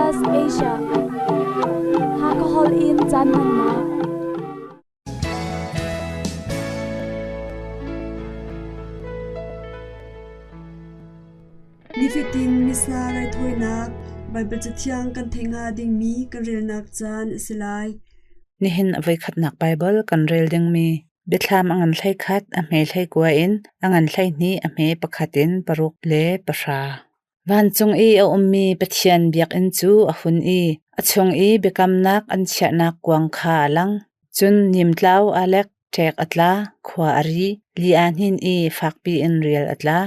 SBS Asia Hakahol in caan hmannak. Nifatin Missa raithawinak Baibal Cathiang kan theih hnga dingmi kan relnak caan a si lai. Nihin a voikhatnak Baibal kan rel dingmi Biathlam a ngan 11, a hme 19 in a ngan 12, a hme pakhat in 6 le 10. Vancung i a ummi Pathian biakinn cu a hun i a chung i biakamnak an chiahnak kuang kha a lang. Cun nimtlau aa lek, ṭek a tla, khua a ri, li aa hnin i fakpi in rial a tla.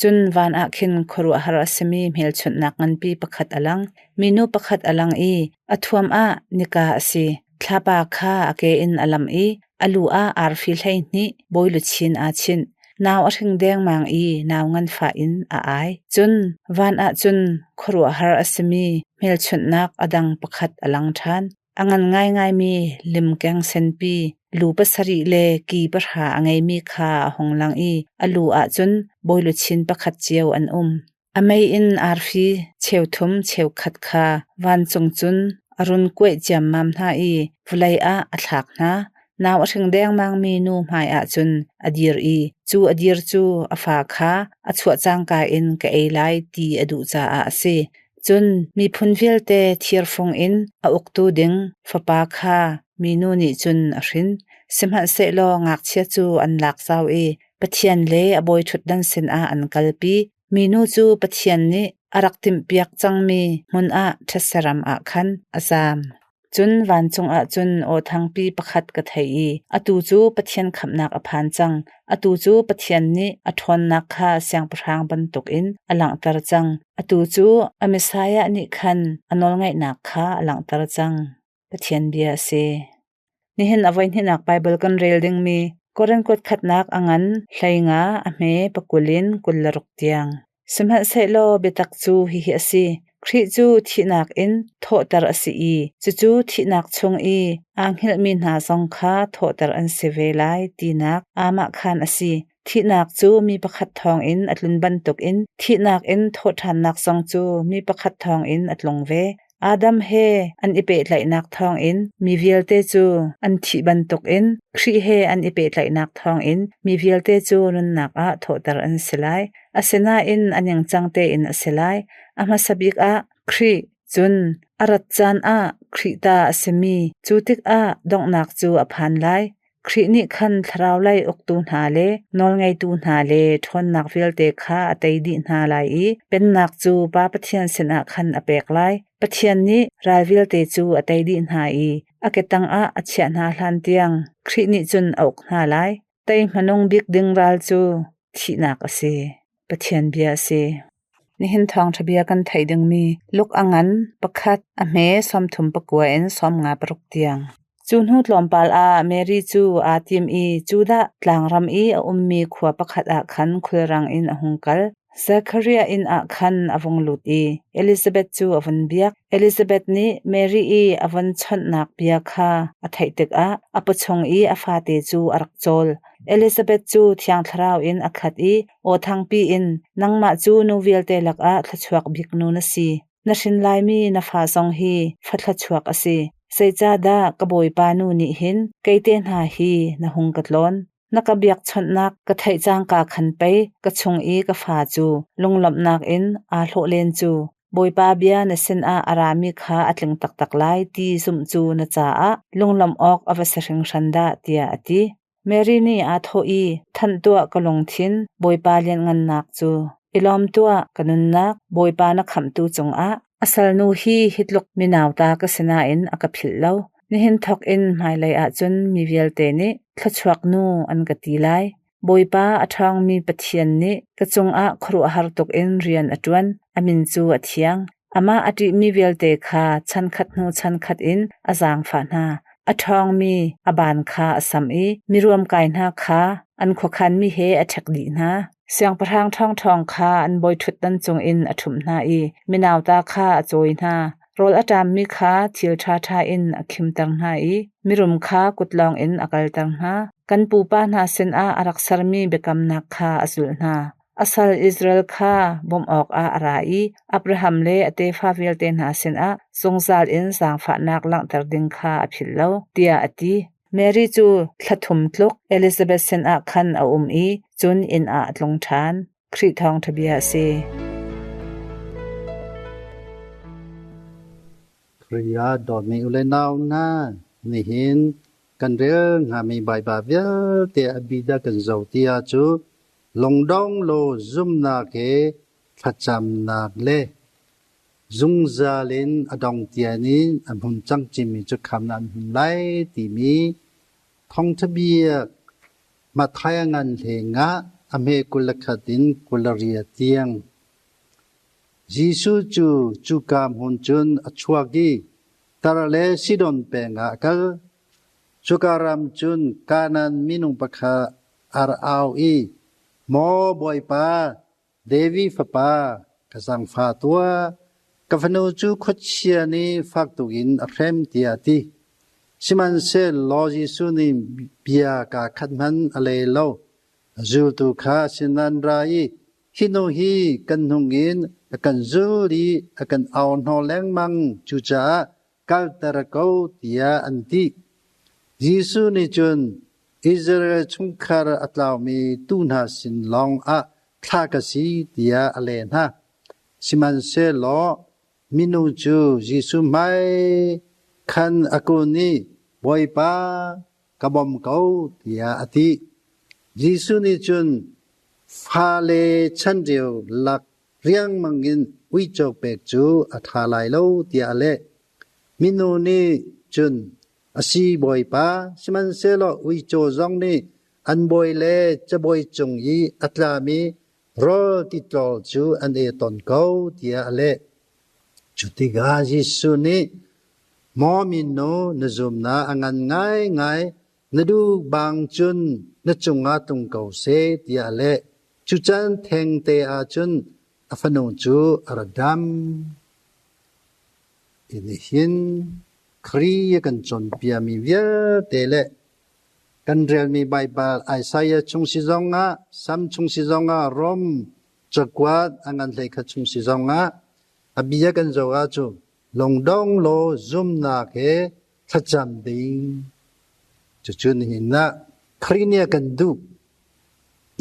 Cun van ah khin khuaruahhar a simi hmelchunhnak nganpi pakhat a lang. Minu pakhat a lang i a thuam ah nika a si. Thlapa kha a ke in a lamh i a lu ah arfi 12 bawi luchin aa chinh. Nau a hring dengmang i nau nganfah in a ai. Cun van ah cun khuaruahhar a simi hmelchunhnak a dang pakhat a lang ṭhan. A ngan ngaingaimi limkeng senpi, lu pasarih le ki pahra a ngeimi kha a hung lang i a lu ah cun bawi luchin pakhat cio an um. A mei in arfi cheuthum cheukhat kha vancung cun a run kuaih ciammam hna i vawlei ah a thlak hna. Nau a hring dengmangmi nu hmaiah cun a dir i cu a dir cu a fa kha a chuah cangka in ka ei lai ti a duh caah a si. Cun miphun vialte thirfung in a uktu ding fapa kha minu nih cun a hrin. Sihmanhsehlaw ngakchia cu an lak zau i Pathian le a bawiṭhutdan sinah an kalpi. Minu cu Pathian nih a rak timhpiak cangmi hmun ah ṭhetse ram ah khan a zaam. Cun vancung ah cun aw thangpi pakhat ka theih i atu cu Pathian khamhnak a phan cang. Atu cu Pathian nih a ṭhawnnak kha siangpahrang bantukin a langhter cang. Atu cu a Messiah nih khan a nawlngaihnak kha a langhter cang. Pathian bia a si. Nihin a voihnihnak Baibal kan rel dingmi Korin kuat khatnak a ngan 15 a hme 20 in 26 tiang. Sihmanhsehlaw biatak cu hihi a si: Khrih cu thihnak in thawhter a si i cucu thihnak chung i aa hngilhmi hna zong kha thawhter an si ve lai tinak aamahkhan a si. Thihnak cu mi pakhat thawngin a tlun bantukin thihnak in thawhṭhannak zong cu mi pakhat thawngin a tlung ve. Adam he an i pehtlaihnak thawngin mi vialte cu an thih bantukin Khrih he an i pehtlaihnak thawngin mi vialte cu nunnak ah thawhter an si lai. Asinain a ningcang tein a si lai. A hmasa bik ah Khrih, cun a rat caan ah Khrih ta a simi, cu tikah donghnak cu a phan lai. Khrih nih khan thlarau lei uktu hna le nawlngeitu hna le ṭhawnnak vialte kha a tei dih hna lai i pennak cu Pa Pathian sinah khan a pek lai. Pathian nih ral vialte cu a tei dih hna i a ke tangah a chiah hna hlantiang Khrih nih cun a uk hna lai. Tei hmanung bik ding ral cu thihnak a si. Pathian bia a si. Nihin thawngṭha bia kan theih dingmi luk a ngan pakhat a hme 39 in 56 tiang. Cu hnu tlawmpal ah Mary cu aa tim i Judah tlangram i a ummi khua pakhat ah khan khulrang in a hung kal. Zekhariah inn ah khan a vung lut i Elizabeth cu a vun biak. Elizabeth nih Mary i a von chawnhnak bia kha a theih tikah a pawchung i a fate cu a rak cawl. Elizabeth cu Thiang Thlarau in a khat i aw thangpi in, Nangmah cu nu vialte lakah thluachuak bik nu na si. Na hrin laimi na fa zong hi fa thluachuak a si. Zeicahdah ka Bawipa nu nih hin kei te hna hi na hung ka tlawn? Na ka biakchawnhnak ka theih cangka khan pei ka chung i ka fa cu lunglawmhnak in aa hlawh len cu. Bawipa bia na sinah a rami kha a tling taktak lai ti zumh cu na caah lunglawmh awk a va si hringhran dah, tiah a ti. Mary nih aa thawh i, Thanh tuah ka lungthin, Bawipa lianhngannak cu. I lawm tuah, ka nunnak, Bawipa na khamhtu cungah. A salnu hi hi tluk minauta ka si nain a ka philh lo. Nihin thawk in hmailei ah cun mi vialte nih thluachuak nu an ka ti lai. Bawipa a ṭhawngmi Pathian nih ka cungah khuaruahhar tuk in rian a ṭuan, a min cu a thiang. Amah a ṭihmi vialte kha chankhat hnu chankhat in a zaangfah hna. A ṭhawngmi a baan kha a samh i miruamkai hna kha an khuakhanmi he a ṭhek dih hna. Siangpahrang ṭhawngṭhawng kha an bawiṭhutdan cungin a ṭhumh hna i minauta kha a cawi hna. Rawl a ṭammi kha thil ṭhaṭha in a khimter hna i mirum kha kut lawngin a kalter hna. Kan pupa hna sinah a rak sermi biakamnak kha a zulh hna. A sal Israel kha bawmh awkah a ra i Abraham le a tefa vialte hna sinah zungzal in zaangfahnak langhter ding kha a philh lo, tiah a ti. Mary cu thla thum tluk Elizabeth sinah khan a um i cun inn ah a tlung ṭhan. Khrih thawngṭha bia a si. Khrih ah dawtmi u le nau hna, nihin kan rel hngami Baibal vialte a bi dah kan zoh ti ahcu lungdong law zumhnak he thlacamnak le zungzal in a dong tian in a hmun cang cimi cu khamnak an hmu lai timi thawngṭha bia Matthai a ngan hlengah a hme 21 in 28 tiang. Jesuh cu cuka hmun cun a chuak i Tar le Sidon peng ah a kal. Cuka ram cun Kanaan minung pakhat a ra au i, Maw Bawipa, David fapa, ka zaangfah tuah. Ka fanu cu khuachia nih fak tuk in a hrem, tiah a ti. Sihmanhsehlaw Jesuh nih bia kaa khat hmanh a le lo. A zultu kha a sin an ra i, Hi nu hi kan hnung in a kan zul i a kan au hnawh lengmang, cucaah kalter ko, tiah an ti. Jesuh nih cun Israel chungkhar a tlaumi tuu hna sin lawng ah thlah ka si tiah a leh hna. Sihmanhsehlaw minu cu Jesuh hmai khan a kun i, Bawipa, ka bawm ko, tiah a ti. Jesuh nih cun fale chanreu lak riangmang in uico pek cu a ṭha lai lo, tiah a leh. Minu nih cun, A si, Bawipa, sihmanhsehlaw uico zong nih an bawi le cabawi cung i a tlami rawl titlawl cu an e tawn ko, tiah a leh. Cu tikah Jesuh nih, Maw minu, na zumnak a ngan ngaingai, na duh bang cun na cungah tlung ko seh, tiah a leh. Cu caan thengte ah cun a fanu cu a ra dam. Hi nih hin Khrih a kan cawnpiakmi vialte le kan relmi Baibal Isaiah chung si zongah, Sam chung si zongah, Rom cakuat a ngan 11 chung si zongah a bia kan zoh ahcun lungdong law zumnak he thlacam ding. Cucu nihin ah Khrih nih a kan duh.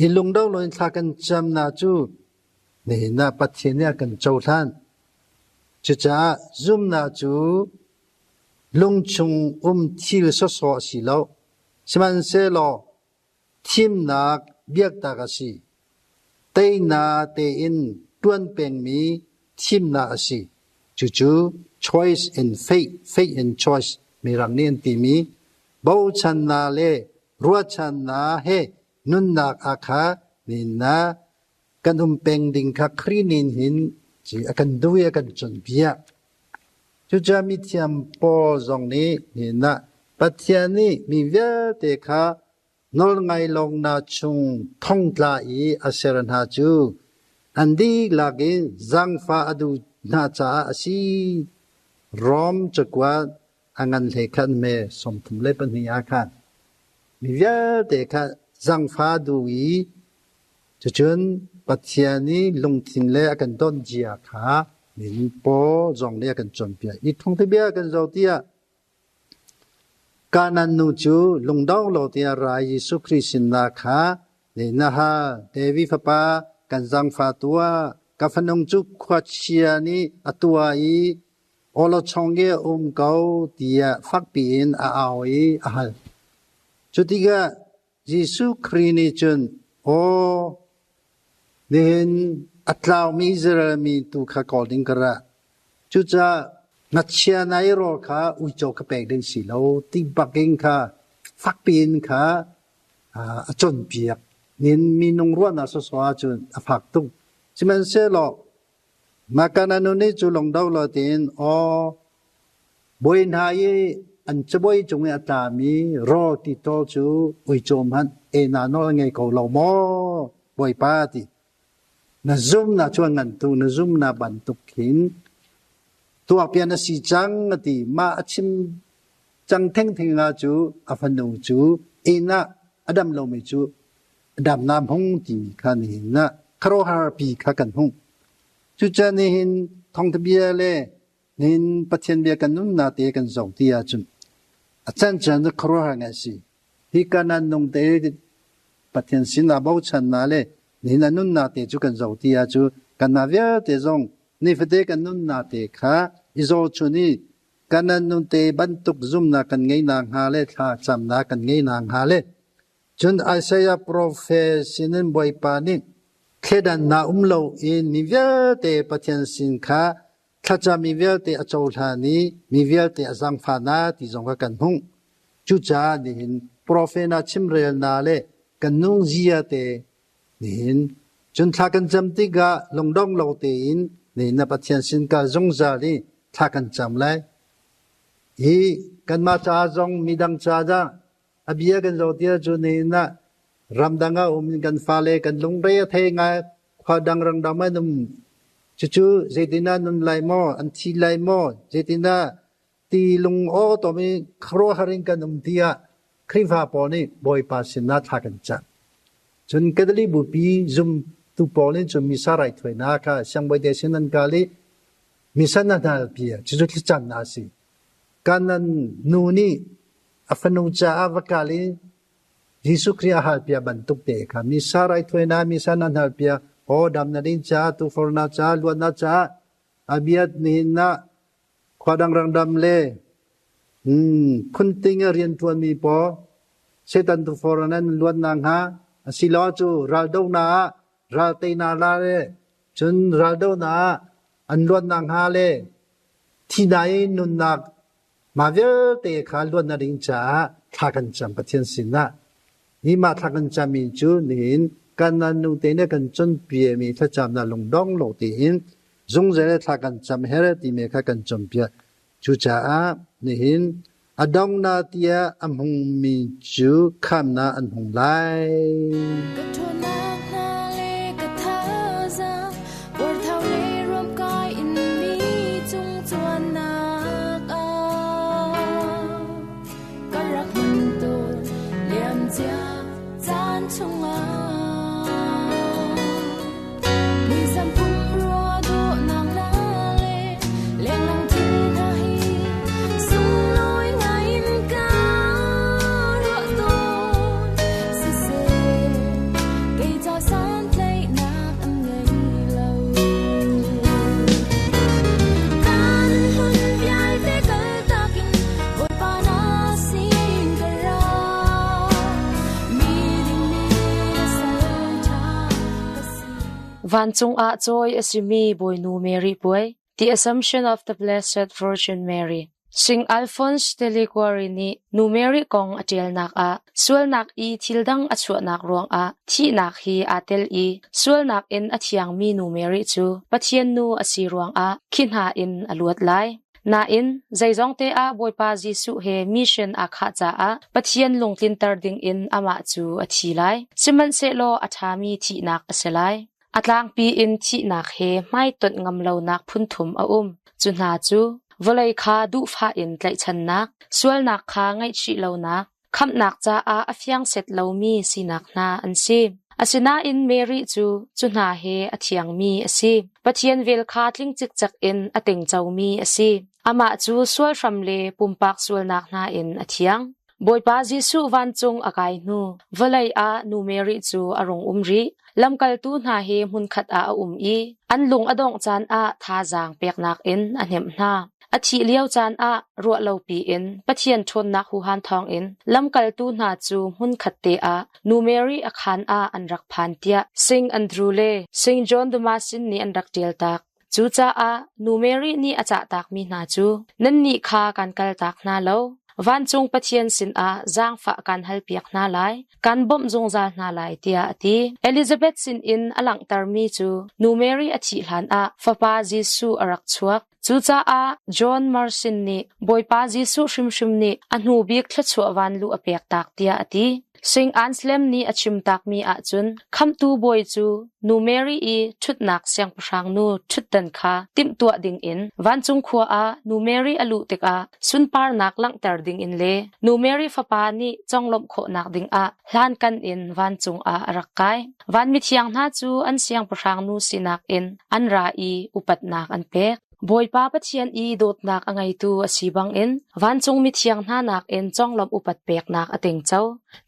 I lungdong loin thla kan camnak cu nihin ah Pathian nih a kan cohlan. Cucaah zumnak cu lungchung um thil sawsawh a si lo. Sihmanhsehlaw thimnak biaktak a si. Teinak tein ṭuan pengmi thimnak a si. Cucu choice and faith, faith and choice Mirang nih an timi bochannak le ruahchannak he nunnak ah kha ninnak kan um peng ding kha Khrih nih hin a kan duh i a kan cawnpiak. Cucaah mithiam Paul zong nih nihin ah Pathian nih mi vialte kha nawlngai lawngnak chung thongtla i a ser hna cu an dihlak in zaangfah a duh hna caah a si. Rom cakuat a ngan hlei khan me 32 ah khan mi vialte kha zaangfah duh i Cucun Pathian i lungthin le a kan dawt zia kha min paw zong nih a kan cawnpiak. I thawngtha kan zoh tiah Kanaan nu cu lungdong lo tiah ra Jesuh Khrih sinnak kha na hal. David fapa kan zaangfah tuah. Ka fanung cu khuachia nih a tuah i awlawchong i a um ko tiah fakpi in a au i a hal. Cu tikah Jesuh Khrih nih cun, Aw, nihin a tlaumi Israel mi tu kha kawl ding ka ra. Cucaah ngakchia na i rawl kha uico ka pek ding si lo ti bakin kha fakpi in kha a cawnpiak. Nihin minung ruahnak sawsawh ahcun a fak tuk. Sihmanhsehlaw mah kana nu nih cu lungdo lo tiin, aw, Bawi hna i an cabuai cung i a tlami rawl titawl cu uico hmanh ena nawl a ngei ko lo maw, Bawipa ti. Na zumnak cu a ngan tuk, na zumnak bantuk khin tuakpian a si cang a ti. Mah a chim cang thengtheng ah cu a fanu cu inn ah a dam lomi cu a dam na hmung timi kha nihin ah. khuaruahhar pi kha kan hmuh. Cucaah nihin thawngtha bia le nihin Pathian bia kan nunnak te kan zoh ti ahcun a cancan cu khuaruahhar ngai a si. Hi kanan nung te Pathian sin ah bochannak le nihin a nunnak te cu kan zoh ti ahcun kanmah vialte zong nifate kan nunnak te kha i zohchun i kanan nun te bantuk zumnak kan ngei nakhnga le thla camnak kan ngei nakhnga le Cun Isaiah profet sinin Bawipa nih thleidannak um loin mi vialte Pathian sin kha thlacam mi vialte a cohlan i mi vialte a zaangfah hna ti zong kha kan hmuh. Cucaah nihin profet hna chimrelnak le kan nungzia te nihin cun thla kan cam tikah lungdong lo tein nihin na Pathian sin kal zungzal i thla kan cam lai. Hi kanmah caah zong midang caah dah A bia kan zoh ti ahcun nihin ah ramdang ah um in kan fale kan lungre a thei ngai. Khua dang rangdang an um. Cucu zeitindah an um lai maw? An thi lai maw? Zeitindah ti lung aw tom i khuaruahhar in kan um tiah Khrihfa pawl nih Bawipa sinah thla kan cam. Cun Catholic bupi zumtu pawl nih cun Missa raithawinak kha siangbawi te sin an kal i Missa na hna pi cucu thlacamnak a si. Kanan nu nih a fanu caah va kal i Jesuh Khrih a halpiak bantuk te kha missa raithawinak missa nan halpiak aw dam na ding caah tufornak caah luatnak caah a biat nihin ah khua dang rangdam le phunting a rian ṭuanmi pawl Satan tufor nan luatnak hnga asiloah cu raldohnak ah ral teinak la le cun raldohnak ah an luatnak hnga le thihnak i nunnak Mah vialte kha luatnak ding caah thla kan cam Pathian sinah. Hi mah thla kan cammi cu nihin kan nu te nih kan cawnpiakmi thlacamnak lungdong lo tein zungzal in thla kan cam her timi kha kan cawnpiak. Cucaah nihin a donghnak tiah a hmungmi cu khamnak an hung lai. Ka ṭhawnnak hna le ka thazaang Puarthau le ruamkai in mi cung cuannak ah ka rak hman tawn liamcia caan chungah Muisam pumrua dawhnak hna le lenglang thil hna hi sunglawi ngai in ka ruah tawn siseh kei ca santlaihnak an ngei lo Kan hlun vialte kaltak in Bawipa na sin ka ra mi ding mi sal ṭha ka si Vancung ah cawi a simi Bawinu Mary puai, The Assumption of the Blessed Virgin Mary. Sing Alphonse de Liguori nih Nu Mary kong a ṭialnak ah sualnak i thil dang a chuahnak ruangah thihnak hi aa tel i sualnak in a thiangmi Nu Mary cu Pathian nu a si ruangah khi hna in a luat lai. Nain, zeizongte ah Bawipa Jesuh he mission aa khah caah Pathian lungtlinter dingin amah cu a thi lai. Sihmanhsehlaw a ṭhami thihnak a si lai. A tlangpi in thihnak he hmaitonh ngam lonak phunthum a um. Cu hna cu vawlei kha duhfah in tlaihchannak, sualnak kha ngaihchih lonak, khamhnak caah a fiang set lomi sinak hna an si. Asinain Mary cu cu hna he a thiangmi a si. Pathian vel kha tling cikcek in a tingcomi a si. Amah cu sual hram le pumpak sualnak hna in a thiang. Bawipa Jesuh vancung a kai hnu, vawlei ah Nu Mary cu a rung um rih. Lamkaltu hna he hmunkhat ah a um i an lung a dongh caan ah thazaang peknak in a hnemh hna. A thih lio caan ah ruahlopi in Pathian ṭhawnnak huhan thawngin lamkaltu hna cu hmunkhat te ah Nu Mary a khaan ah an rak phan tiah Saint Andrew le Saint John Damascene nih an rak ṭialtak. Cucaah Nu Mary nih a cahtakmi hna cu nannih kha kan kaltak hna lo. Vancung Pathian sinah zaangfah kan halpiak hna lai, kan bawmh zungzal hna lai tiah a ti. Elizabeth sinin a langhtermi cu Nu Mary a thih hlanah fapa Jesuh a rak chuak. Cucaah John Marsin nih Bawipa Jesuh hrimhrim nih a hnu bik thluachuah vanluh a pek tak tiah a ti. Sing Anselm nih a chim takmi ahcun Khamhtu Bawi cu Nu Mary i ṭhutnak siangpahrang nu ṭhutdan kha timhtuah dingin vancung khua ah Nu Mary a luh tikah sunparnak langhter dingin le Nu Mary fapa nih conglawmh khawhnak dingah hlankan in vancung ah a rak kai. Van mithiang hna cu an siangpahrang nu sinak in an ra i upatnak an pek. Bawipa Pathian i dawtnak a ngeitu a si bangin vancung mithiang hna nakin conglawmh upat peknak a tingco.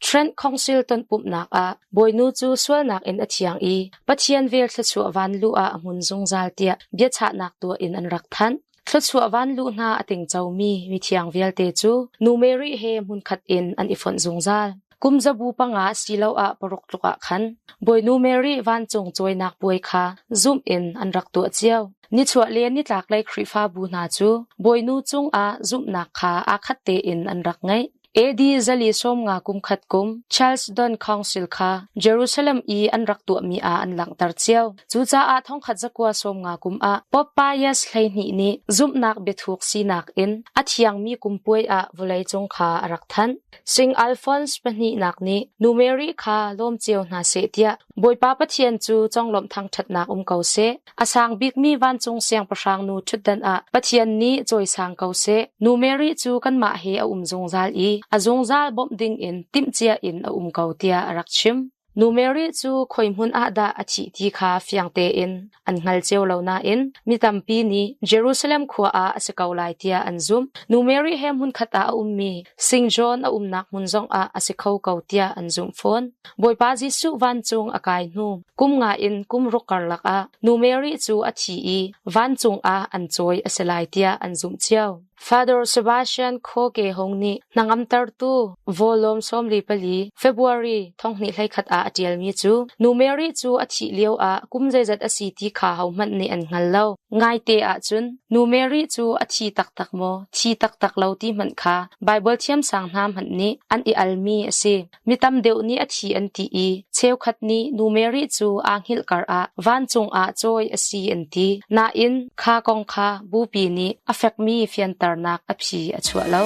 Trent Council tonpumhnak ah Bawinu cu sualnak in a thiang i Pathian vel thluachuah vanluh ah a hmun zungzal tiah biachahnak tuah in an rak thanh. Thluachuah vanluh hna a tingcomi mithiang vialte cu Nu Mary he hmunkhat in an i fonh zungzal. Kum zabu panga asiloah paruk tluk ah khan Bawinu Mary vancung cawinak puai kha zumh in an rak tuah cio. Nichuah le nitlaklei Khrihfabu hna cu Bawinu cungah zumhnak kha aa khat tein an rak ngeih. AD 450 kum khat kum Charles Don Council kha Jerusalem i an rak tuahmi ah an langhter cio. Cucaah 1950 kum ah Pope Pius 12 nih zumhnak biathuk sinak in a thiangmi kum puai ah vawleicung kha a rak thanh. Sing Alphonse pahnihnak nih Nu Mary kha lawm cio hna seh tiah Bawipa Pathian cu conglawmh thangṭhatnak um ko seh. A sang bikmi vancung siangpahrang nu ṭhutdan ah Pathian nih cawisang ko seh. Nu Mary cu kanmah he a um zungzal i a zungzal bawmh dingin timhcia in a um ko tiah a rak chim. Nu Mary cu khoi hmun ah dah a thih ti kha fiang tein an hngal cio lo nain mi tampi nih Jerusalem khua ah a si ko lai tiah an zumh. Nu Mary he hmunkhat ah a ummi Sing John a umnak hmun zongah a si kho ko tiah an zumh fawn. Bawipa Jesuh vancung a kai hnu kum nga in kum ruk karlak ah Nu Mary cu a thi i vancung ah an cawi a si lai tiah an zumh cio. Father Sebastian Kho Ke Hung nih hnangamtertu Volume 44 February 2021 ah a ṭialmi cu Nu Mary cu a thih lio ah kum zeizat a si ti kha hohmanh nih an hngal lo. Ngaite ahcun Nu Mary cu a thi taktak maw, thi taktak lo ti hmanh kha Baibal thiamsang hna hmanh nih an i almi a si. Mi tam deuh nih a thi an ti i cheukhat nih Nu Mary cu aa hngilh karah vancung ah cawi a si an ti. Nain kha kong kha Bupi nih a fekmi fianternak a phi a chuah lo.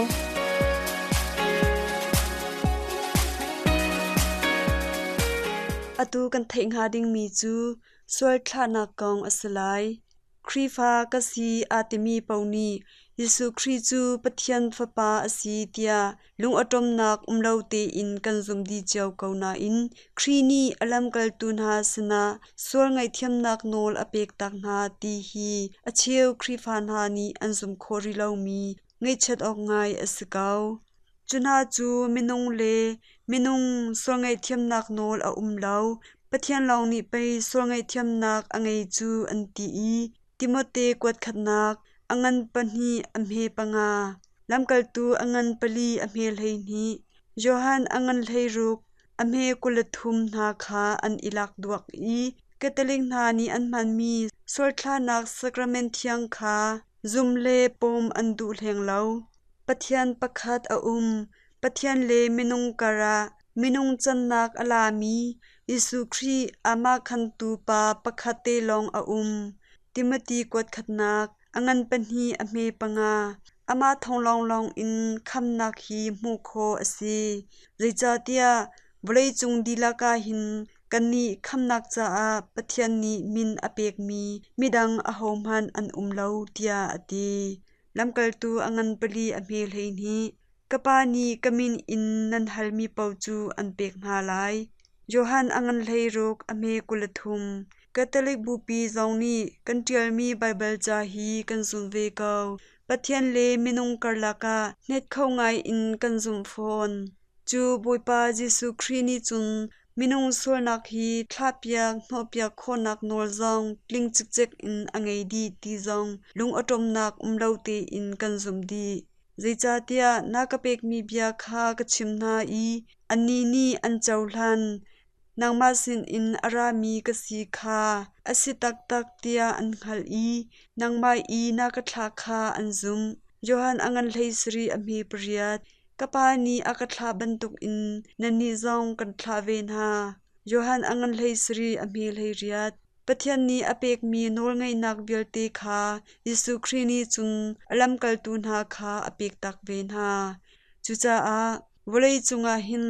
Atu kan theih hnga dingmi cu sual thlahnak kong a si lai. Khrihfa ka si aa timi paoh nih Jesuh Khrih cu Pathian Fapa a si tiah lung-awṭawmnak um lo tein kan zumh dih cio ko nain Khrih nih a lamkaltu hna sinah sual ngaihthiamnak nawl a pek tak hna ti hi a cheu Khrihfa hna nih an zumh khawh rih lomi ngaihchiat awk ngai a si ko. Cu hna cu minung le minung sual ngaihthiamnak nawl a um lo. Pathian lawng nih pei sual ngaihthiamnak a ngei cu an ti i Timote kuat khatnak a ngan pahnih a hme panga, lamkaltu a ngan pali a hme 12, Johan a ngan 16 a hme 23 hna kha an i lak duak i Catholic hna nih an hmanmi sualthlahnak sacrament thiang kha zum le pawm an duh hleng lo. Pathian pakhat a um. Pathian le minung karah minung cannak a lami Jesuh Khrih amah khantu pa pakhat te lawng a um. Timothy kuat khatnak, a ngan pahnih a hme panga. Amah thawng lawnglawng in khamnak hi hmuh khawh a si. Zeicahtiah vawleicung dihlak ah hin kannih khamnak caah Pathian nih min a pekmi midang ahohmanh an um lo tiah a ti. Lamkaltu a ngan pali a hme 12. Ka Pa nih ka min in nan halmi paoh cu an pek hna lai. Johan a ngan 16 a hme 23. Catholic Bupi zong nih kan ṭialmi Baibal ca hi kan zumh ve ko. Pathian le minung karlak ah hnet kho ngai in kan zumh fawn. Cu Bawipa Jesuh Khrih nih cun minung sualnak hi thlahpiak hnawhpiak khawhnak nawl zong tling cikcek in a ngei dih ti zong lung-awṭawmnak um lo tein kan zumh dih. Zeicahtiah na ka pekmi bia kha ka chim hna i annih nih an cohlan. Nangmah sinin a rami ka si kha a si taktak tiah an hngalh i nangmah i na ka thlah kha an zumh. Johan a ngan 17 a hme pariat. Ka Pa nih a ka thlah bantukin nannih zong kan thlah ve hna. Johan a ngan 17 a hme 18. Pathian nih a pekmi nawlngeihnak vialte kha Jesuh Khrih nih cun a lamkaltu hna kha a pektak ve hna. Cucaah. Vawlei cungah hin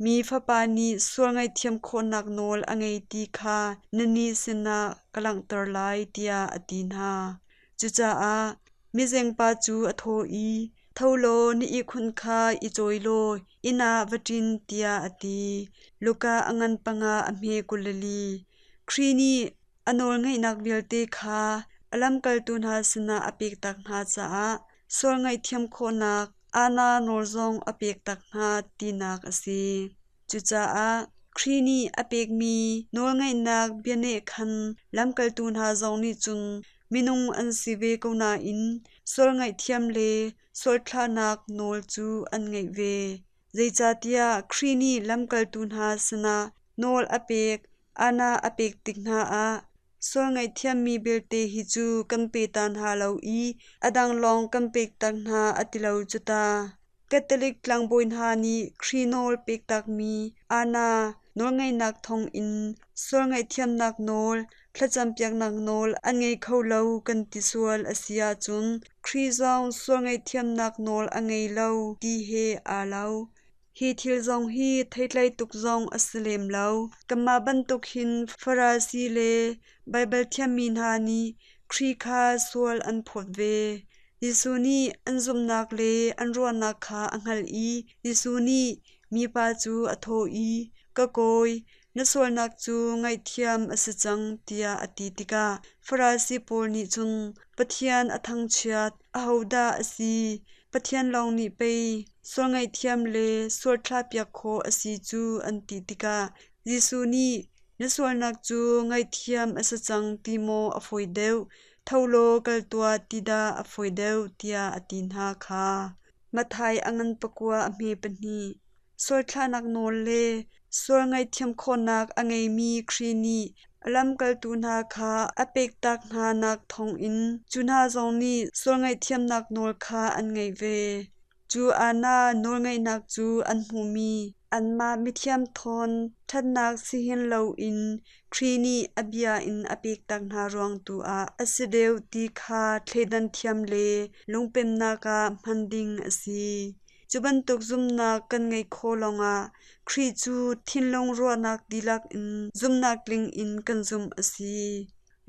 mi Fapa nih sual ngaihthiam khawhnak nawl a ngei ti kha nannih sinah ka langhter lai, tiah a ti hna. Cucaah mizengpa cu a thawh i, Tho law na ihkhun kha i cawi law inn ah va ṭin, tiah a ti. Luka a ngan panga a hme 24. Khrih nih a nawlngeihnak vialte kha a lamkaltu hna sinah a pektak hna caah sual ngaihthiam khawhnak aana nawl zong a pektak hna tinak a si. Cucaah Khrih nih a pekmi nawlngeihnak bianeh khan lamkaltu hna zong nih cun minung an si ve ko nain sual ngaihthiam le sual thlahnak nawl cu an ngeih ve. Zeicahtiah Khrih nih lamkaltu hna sinah nawl a pek Aana a pek tik hna ah sual ngaihthiammi belte hi cu kan pe ta hna lo i a dang lawng kan pek tak hna a ti lo cu ta. Catholic tlangbawi hna nih Khrih nawl pek takmi aana nawlngeihnak thawngin sual ngaihthiamnak nawl, thlacampiaknak nawl an ngei kho lo kan ti sual a si ahcun Khrih zong sual ngaihthiamnak nawl a ngei lo ti he aa lo. Hi thil zong hi theitlai tuk zong a si lem lo. Kanmah bantuk hin Farasi le Baibal thiammi hna nih Khrih kha sual an phawt ve. Jesuh nih an zumhnak le an ruahnak kha a hngalh i Jesuh nih mipa cu a thawh i, Ka kawi, na sualnak cu ngaihthiam a si cang, tiah a ti tikah Farasi pawl nih cun Pathian a thangchiat, ahodah a si? Pathian lawng nih pei sual ngaihthiam le sual thlahpiak khawh a si cu an ti tikah Jesuh nih na sualnak cu ngaihthiam a si cang ti maw a fawi deuh, tho law kal tuah ti dah a fawi deuh tiah a ti hna kha. Matthai a ngan pakua a hme pahnih. Sual thlahnak nawl le sual ngaihthiam khawhnak a ngeimi Khrih nih a lamkaltu hna kha a pektak hnanak thawngin cu hna zong nih sual ngaihthiamnak nawl kha an ngeih ve. Cu aana nawlngeihnak cu an hmuhmi anmah mithiam thawn ṭhatnak si hin loin Khrih nih a bia in a pektak hna ruang tu ah a si deuh ti kha thleidan thiam le lungpemnak ah hman ding a si. Cu bantuk zumhnak kan ngeih khawh lawngah Khrih cu thinlung ruahnak dihlak in zumhnak tling in kan zumh a si.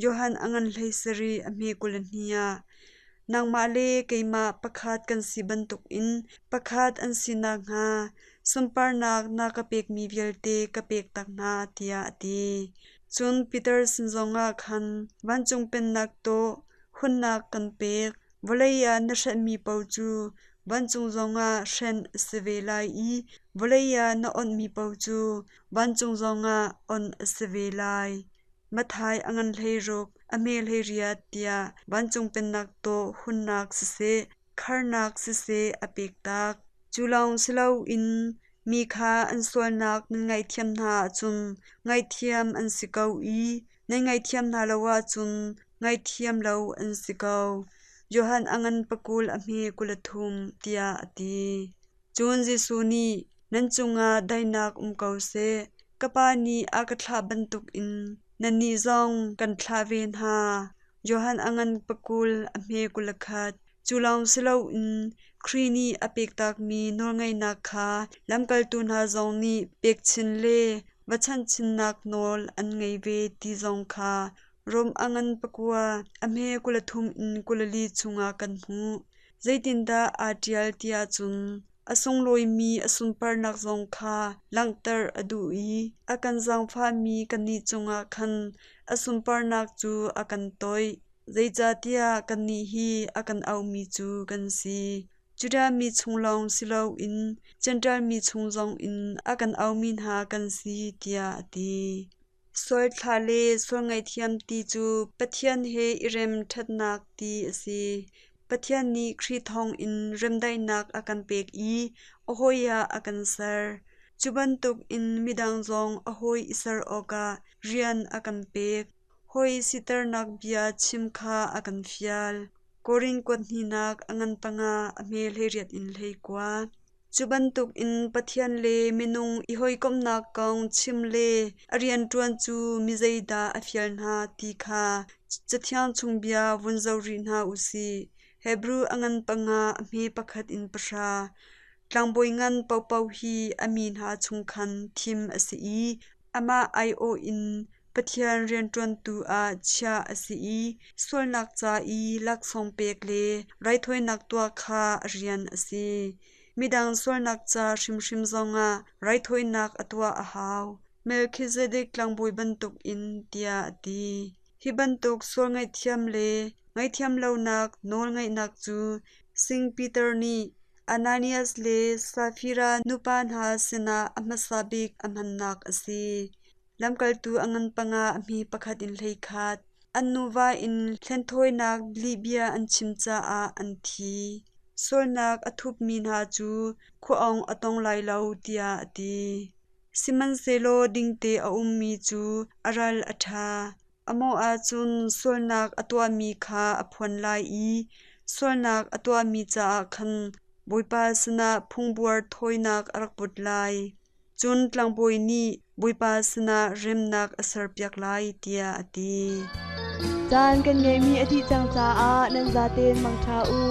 Johan a ngan hlei sarih a hme 22 ah nangmah le keimah pakhat kan si bantukin pakhat an si nakhnga sunparnak na ka pekmi vialte ka pek tak hna tiah a ti. Cun Peter sin zongah khan vancung pennak tawh hunnak kan pek. Vawlei ah na hrenhmi paoh cu vancung zongah hrenh a si ve lai i vawlei ah na onhmi paoh cu vancung zongah onh a si ve lai. Matthai a ngan 16, a hme 18 tiah vancung pennak tawh hunnak siseh, kharnak siseh a pektak. Cu lawng si loin mi kha an sualnak nan ngaihthiam hna ahcun ngaihthiam an si ko i nan ngaihthiam hna lo ahcun ngaihthiam lo an si ko. Johan a ngan pakul a hme 23 tiah a ti. Cun Jesuh nih, Nan cungah daihnak um ko seh. Ka Pa nih a ka thlah bantukin nannih zong kan thlah ve hna. Johan a ngan pakul a hme 21. Cu lawng si loin Khrih nih a pektakmi nawlngeihnak kha lamkaltu hna zong nih pekchin le va chanhchinnak nawl an ngei ve ti zong kha Rom a ngan pakua a hme 23 in 24 chungah kan hmuh. Zeitindah aa ṭial tiah cun a sunglawimi a sunparnak zong kha langhter a duh i a kan zaangfahmi kannih cungah khan a sunparnak cu a kan toih. Zeicahtiah kannih hi a kan auhmi cu kan si. Judah mi chung lawng si loin Jentail mi chung zongin a kan aumi hna kan si, tiah a ti. Sual thlah le sual ngaihthiam ti cu Pathian he i rem ṭhatnak ti a si. Pathian nih Khrih thawngin remdaihnak a kan pek i a hawi ah a kan ser. Cu bantukin midang zong a hawi i ser awkah rian a kan pek. Hawi siternak bia chim kha a kan fial. Korin kuat hnihnak a ngan panga a hme 18 in 19. Cu bantukin Pathian le minung i hawikomhnak kong chim le a rianṭuan cu mi zeidah a fial hna ti kha Cathiang chung bia vun zoh rih hna u sih. Hebru a ngan panga a hme pakhat in pahra. Tlangbawi ngan paohpaoh hi a mi hna chung khan thim a si i amah aiawh in Pathian rianṭuantu ah chiah a si i sualnak ca i laksawng pek le raithawinak tuah kha a rian a si. Midang sualnak ca hrimhrim zongah raithawinak a tuah a hau. Melkhizedek tlangbawi bantukin tiah a ti. Hi bantuk sual ngaihthiam le ngaihthiam lonak nawlngeihnak cu Sing Peter nih Ananias le Safira nupa hna sinah a hmasa bik a hmannak a si. Lamkaltu a ngan panga a hmi pakhat in 11. An nuva in hlenthawinak lihbia an chim caah an thi. Sualnak a thupmi hna cu khua-awng a tong lai lo tiah a ti. Sihmanhsehlaw dingte a ummi cu a ral a ṭha. A mawh ahcun sualnak a tuahmi kha a phuan lai i sualnak a tuahmi caah khan Bawipa sinah phungbuar thawinak a rak put lai. Cun tlangbawi nih Bawipa sinah remnak a serpiak lai, tiah a ti. Caan kan ngeihmi a dih cang caah nan zaten mangṭha u.